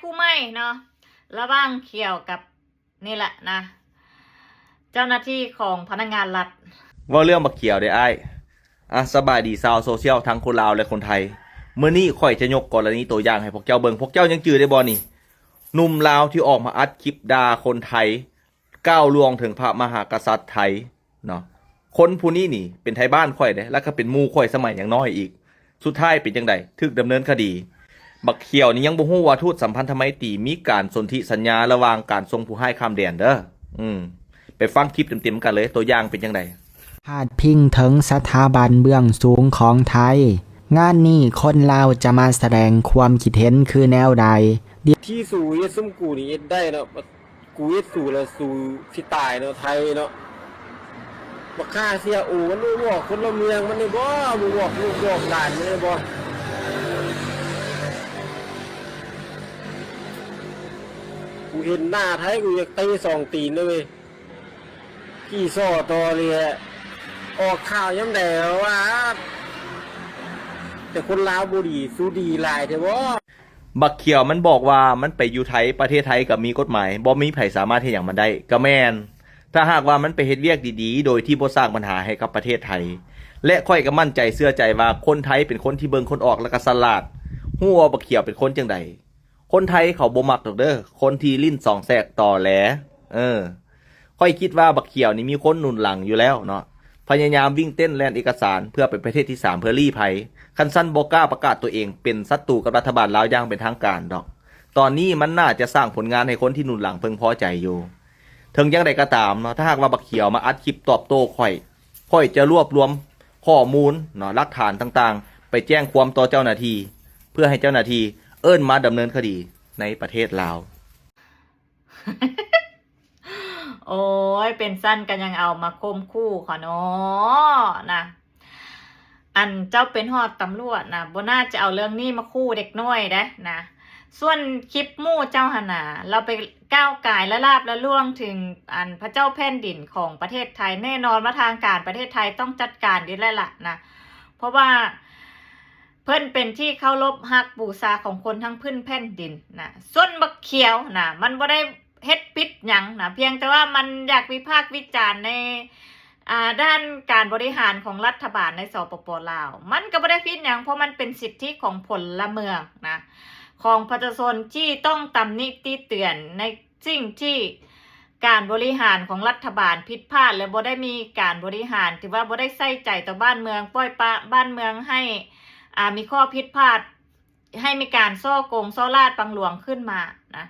ຄູ່ໃໝ່ເນາະ ລະຫວ່າງຂຽວກັບ ນີ້ແຫຼະນະ ເຈົ້າໜ້າທີ່ຂອງພະນັກງານລັດ. ເວົ້າເລື່ອງບັກຂຽວເດ້ອ້າຍ. ອາ ສະບາຍດີຊາວໂຊຊຽວທັງຄົນລາວ ແລະ ຄົນໄທ. ມື້ນີ້ຂ້ອຍຈະຍົກກໍລະນີຕົວຢ່າງໃຫ້ພວກເຈົ້າເບິ່ງ. ພວກເຈົ້າຍັງຈື່ໄດ້ບໍ່ນີ້? ໜຸ່ມລາວທີ່ອອກມາອັດຄລິບດ່າຄົນໄທ ກ່າວລ່ວງເຖິງພະມະຫາກະສັດໄທເນາະ. ຄົນຜູ້ນີ້ນີ້ເປັນໄທບ້ານຂ້ອຍເດ້ ແລ້ວກໍເປັນໝູ່ຂ້ອຍສະໄໝຍັງນ້ອຍອີກ. ສຸດທ້າຍເປັນຈັ່ງໃດ? ຖືກດຳເນີນຄະດີ. ບັກຂຽວນີ້ຍັງບໍ່ຮູ້ວ່າທູດສຳພັນທຳໄມຕີມີການສົນທິສັນຍາລະຫວ່າງການສົ່ງຜູ້ຮ້າຍຂ້າມແດນເດີ. ອືມ ໄປຟັງຄລິບເຕັມໆກັນເລີຍ ຕົວຢ່າງເປັນຈັ່ງໃດ. ພາດພິງເຖິງສະຖາບັນເບື້ອງສູງຂອງໄທ. ງານນີ້ຄົນລາວຈະມາສະແດງຄວາມຄິດເຫັນຄືແນວໃດ? ທີ່ສູເຮັດຊຸມກູນີ້ເຮັດໄດ້ເນາະ. ກູເຮັດສູແລ້ວສູຊິຕາຍເນາະ ໄທເນາະ. ບັກຂ້າເສຍໂອ ມັນບໍ່ບອກຄົນລະເມືອງມັນໄດ້ບໍ່? ບໍ່ບອກລູກບອກຫຼານມັນໄດ້ບໍ່? ກູເຫັນໜ້າໄທ ກູຢາກເຕະສອງຕີນເລີຍເວີຍ. ຂີ້ສໍ້ຕໍ່ເລີຍ ອອກຂ່າວຍາມໃດວ່າ ແຕ່ຄົນລາວບໍ່ດີ ສູດີຫຼາຍແທ້ບໍ່? ບັກຂຽວມັນບອກວ່າມັນໄປຢູ່ໄທ ປະເທດໄທກໍມີກົດໝາຍ ບໍ່ມີໃຜສາມາດເຮັດຫຍັງມັນໄດ້. ກໍແມ່ນ ຖ້າຫາກວ່າມັນໄປເຮັດວຽກດີໆ ໂດຍທີ່ບໍ່ສ້າງບັນຫາໃຫ້ກັບປະເທດໄທ ແລະ ຂ້ອຍກໍໝັ້ນໃຈເຊື່ອໃຈວ່າຄົນໄທເປັນຄົນທີ່ເບິ່ງຄົນອອກ ແລະ ກໍສະຫຼາດ. ຮູ້ວ່າບັກຂຽວເປັນຄົນຈັ່ງໃດ? ຄົນໄທເຂົາບໍ່ມັກດອກເດີ ຄົນທີ່ຫຼິ້ນສອງແສກຕໍແຫຼ. ເອີ ຂ້ອຍຄິດວ່າບັກຂຽວນີ້ມີຄົນໜູນຫຼັງຢູ່ແລ້ວເນາະ ພະຍາຍາມວິ່ງເຕັ້ນແລ່ນເອກະສານເພື່ອໄປປະເທດທີສາມເພື່ອລີ້ໄພ. ຄັນຊັ້ນບໍ່ກ້າປະກາດຕົວເອງເປັນສັດຕູກັບລັດຖະບານລາວຢ່າງເປັນທາງການດອກ. ຕອນນີ້ມັນໜ້າຈະສ້າງຜົນງານໃຫ້ຄົນທີ່ໜູນຫຼັງເພິ່ງພໍໃຈຢູ່. ເຖິງຢ່າງໃດກໍຕາມເນາະ ຖ້າຫາກວ່າບັກຂຽວມາອັດຄລິບຕອບໂຕ້ຂ້ອຍ ຂ້ອຍຈະລວບລວມຂໍ້ມູນເນາະ ຫຼັກຖານຕ່າງໆ ໄປແຈ້ງຄວາມຕໍ່ເຈົ້າໜ້າທີ່ ເພື່ອໃຫ້ເຈົ້າໜ້າທີ່ເອີ້ນມາດຳເນີນຄະດີໃນປະເທດລາວ. ໂອ້ຍ ເປັນຊັ້ນກໍຍັງເອົາມາຂົ່ມຂູ່ຂ້ອຍເນາະນະ. ອັນເຈົ້າເປັນຮອດຕຳຫຼວດນະ ບໍ່ໜ້າຈະເອົາເລື່ອງນີ້ມາຂູ່ເດັກນ້ອຍເດ້ນະ. ສ່ວນຄລິບໝູ່ເຈົ້າຫັ້ນນະ ລາວໄປກ້າວກາຍລະລາບລະລ່ວງເຖິງອັນພະເຈົ້າແຜ່ນດິນຂອງປະເທດໄທ ແນ່ນອນວ່າທາງການປະເທດໄທຕ້ອງຈັດການຢູ່ແລ້ວລະນະ ເພາະວ່າ ເພິ່ນເປັນທີ່ເຄົາລົບຮັກບູຊາຂອງຄົນທັງພື້ນແຜ່ນດິນນະ. ສ່ວນບັກຂຽວນະ ມັນບໍ່ໄດ້ເຮັດຜິດຫຍັງນະ ພຽງແຕ່ວ່າມັນຢາກວິພາກວິຈານໃນ ອ່າ ດ້ານການບໍລິຫານຂອງລັດຖະບານໃນ ສປປ ລາວ. ມັນກໍບໍ່ໄດ້ຜິດຫຍັງ ເພາະມັນເປັນສິດທິຂອງພົນລະເມືອງນະ ຂອງປະຊາຊົນທີ່ຕ້ອງຕຳໜິຕິເຕືອນໃນ ສິ່ງທີ່ການບໍລິຫານຂອງລັດຖະບານຜິດພາດ ແລະ ບໍ່ໄດ້ມີການບໍລິຫານ ຖືວ່າບໍ່ໄດ້ໃສ່ໃຈຕໍ່ບ້ານເມືອງ, ປ່ອຍປະບ້ານເມືອງໃຫ້ ອ່າ ມີຂໍ້ຜິດພາດ, ໃຫ້ມີການສໍ້ໂກງສໍ້ລາດບັງຫຼວງຂຶ້ນມານະ,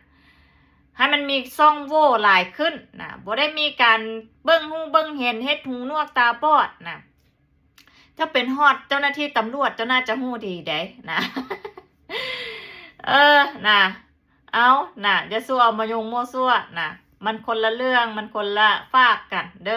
ໃຫ້ມັນມີຊ່ອງໂຫວ່ຫຼາຍຂຶ້ນນະ, ບໍ່ໄດ້ມີການເບິ່ງຮູ້ເບິ່ງເຫັນ, ເຮັດຫູໜວກຕາບອດນະ. ເຈົ້າເປັນຮອດເຈົ້າໜ້າທີ່ຕຳຫຼວດ ເຈົ້າໜ້າຈະຮູ້ດີໃດ໋ນະ. ເອີ ນະ. ເອົານະ ຢ່າສູ່ເອົາມາຍົງມົ້ວຊົ່ວນະ, ມັນຄົນລະເລື່ອງ ມັນຄົນລະຝາກກັນເດີ້.